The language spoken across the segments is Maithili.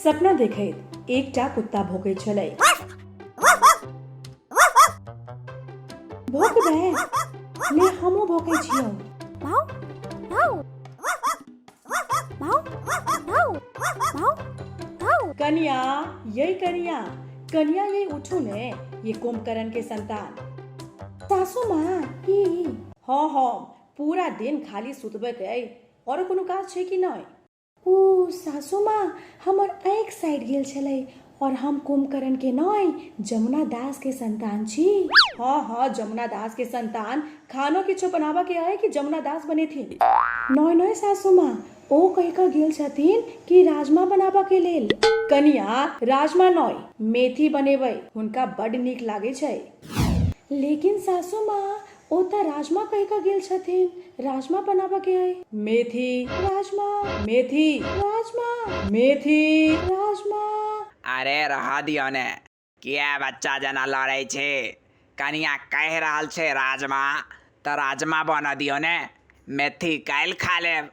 सपना देखैत एकटा कुत्ता भोकै छलै। भोकबै? ले, हमहूँ भोकै छियौ। कनिया यै, कनिया, कनिया यै, उठू ने। ये कुंभकर्ण के संतान। सासू माँ, की? हाँ हाँ, पूरा दिन खाली सुतबे के अइ, औरो कोनो काज छै कि नहि? ओ सासू माँ, हमर आँखि सड़ि गेल छलै और हम कुंभकर्ण के नहि, जमुना दास के संतान छी। हाँ हाँ, जमुना दास के संतान। खानो किछो बनाबऽ के अइ कि जमुना दास बनेथिन? नहि नहि सासू माँ, ओ कहि कऽ गेल छथिन कि राजमा बनाबऽ के लेल। कनिया, राजमा नहि, मेथी बनेबै, हुनका बड्ड नीक लागै छै। लेकिन सासू माँ, ओ तऽ राजमा कहि कऽ गेल छथिन, राजमा बनाबऽ के अइ। मेथी। राजमा। मेथी। राजमा। मेथी। राजमा। अरे रहऽ दियौ ने, किए बच्चा जेना लड़ै छी? कनिया कहि रहल छै राजमा तऽ राजमा बनऽ दियौ ने, मेथी काल्हि खा लेब।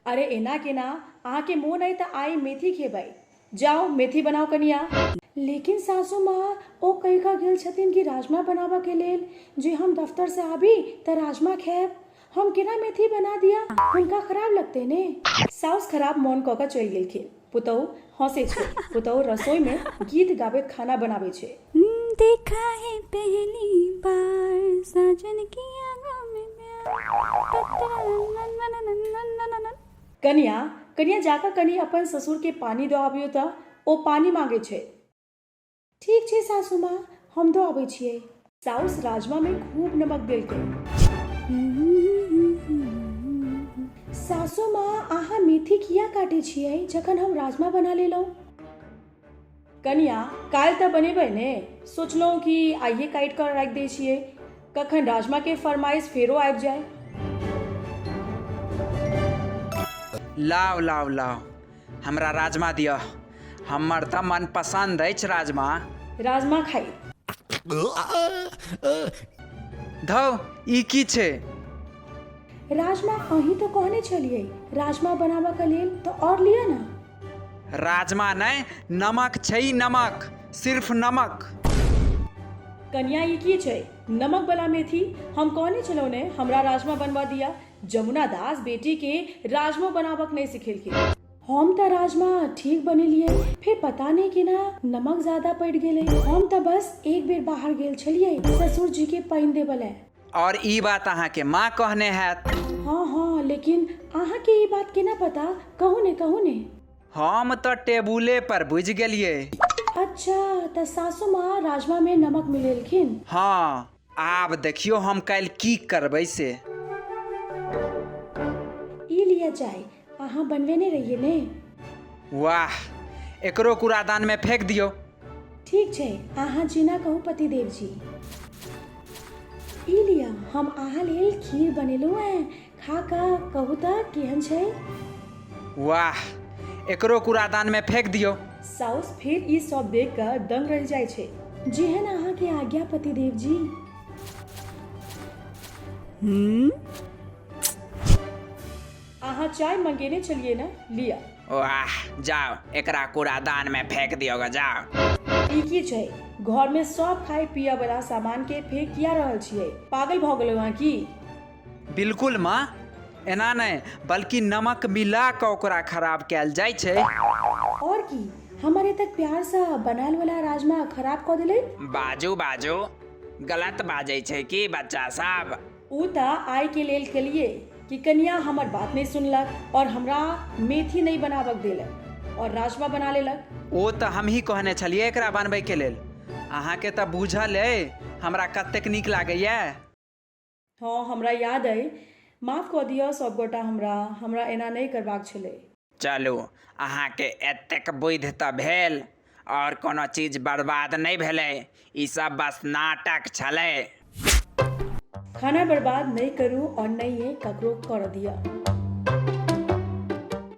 अरे एना केना? अहाँके मोन अइ तऽ आइ मेथी खेबै। जाउ, मेथी बनाउ कनिया। लेकिन सासू माँ, ओ कहि कऽ गेल छथिन कि राजमा बनाबऽ के लेल, जे हम दफ्तर से आबी तऽ राजमा खायब। हम केना मेथी बना दिया? हुनका खराब लगतै ने। साउस खराब मोन कऽ कऽ चलि गेलखिन। पुतहु हँसै छै। पुतहु रसोई मे गीत गाबैत खाना बनाबै छै। देखा है पहली बार साजन की आंखों में प्यार। कनिया, कनिया, जाकऽ कनि अपन ससुरके पानि दऽ आबियौ तऽ, ओ पानि मांगै छै। ठीक छै सासु माँ, हम दऽ अबै छियै। साउस राजमामे खूब नमक देलकै। सासु माँ, अहाँ मेथी किया काटै छियै जखन हम राजमा बना लेलहुँ? कनिया, काल्हि तऽ बनेबै ने, सोचलहुँ कि आइये काटि कऽ राखि दै छियै, कखन राजमाके फरमाइश फेरो आबि जाय। लाउ लाउ लाउ, हमरा राजमा दिअ, हमर तऽ मनपसन्द अछि राजमा। राजमा खाइ। धौ, ई की छै? राजमा। अहीं तऽ कहने छलियै राजमा बनाबऽके लेल, तऽ आओर लिअ ने। राजमा नहि, नमक छै ई, नमक, सिर्फ नमक। कनिया, ई की छै? नमक बला मेथी? हम कहने छलहुँ ने हमरा राजमा बनबऽ दिअ। जमुना दास बेटी के राजमो बनाबक नहि सिखेलखिन। हम तऽ राजमा ठीक बनेलियै, फेर पता नहि केना नमक ज्यादा पड़ि गेलै। हम तऽ बस एक बेर बाहर गेल छलियै ससुर जी के पानि देबऽ लए। आओर ई बात अहाँके माँ कहने हैत। हँ हँ, लेकिन अहाँके ई बात केना पता? कहू ने, कहू ने। हम तऽ टेबुले पर बुझि गेलियै। अच्छा, तऽ सासु माँ राजमामे नमक मिलेलखिन। हँ, आब देखियौ हम काल्हि की करबै से। ई लिअ चाय, अहाँ बनबेने रहियै ने। वाह, एकरो कूड़ादानमे फेक दियौ। ठीक छै, अहाँ जेना कहू पतिदेव जी। ई लिअ, हम अहाँ लेल खीर बनेलहुँ हेँ, खा कऽ कहू तऽ केहन छै। वाह, एकरो कूड़ादानमे फेक दियौ। साउस फेर ई सब देख कऽ दंग रहि जाइ छै। जेहन अहाँके आज्ञा पतिदेव जी। अहाँ चाय मंगेने छलियै ने, लिअ। वाह, जाउ, एकरा कूड़ादान में फेंक दियौ ग, जाउ। ई की छै? घर में सब खाय पियऽ वाला सामान के फेंक किया रहल छियै? पागल भऽ गेलहुँ अहाँ की? बिल्कुल माँ, एना नहि, बल्कि नमक मिला कऽ ओकरा खराब कयल जाइ छै। और की, हमर एतेक प्यार सँ बनायल वाला राजमा खराब कऽ देलनि। बाजू बाजू, गलत बाजै छै की बच्चा सब? ओ तऽ आइके लेल केलियै कि कनिया हमर बात नहि सुनलक और हमरा मेथी नहि बनाबक देलक और राजमा बना लेलक। ओ तऽ हमही कहने छलियै एकरा बनबैके लेल। अहाँके तऽ बूझल अइ हमरा कतेक नीक लागैए। हँ, हमरा याद अइ। माफ कऽ दिअ सभगोटा हमरा। हमरा एना नहि करबाक छलै। चलू, अहाँके एतेक बुद्धि तऽ भेल। आओर कोनो चीज बर्बाद नहि भेलै। ई सब बस नाटक छलै। खाना बर्बाद नहि करू आओर नहिए ककरो करऽ दिअ।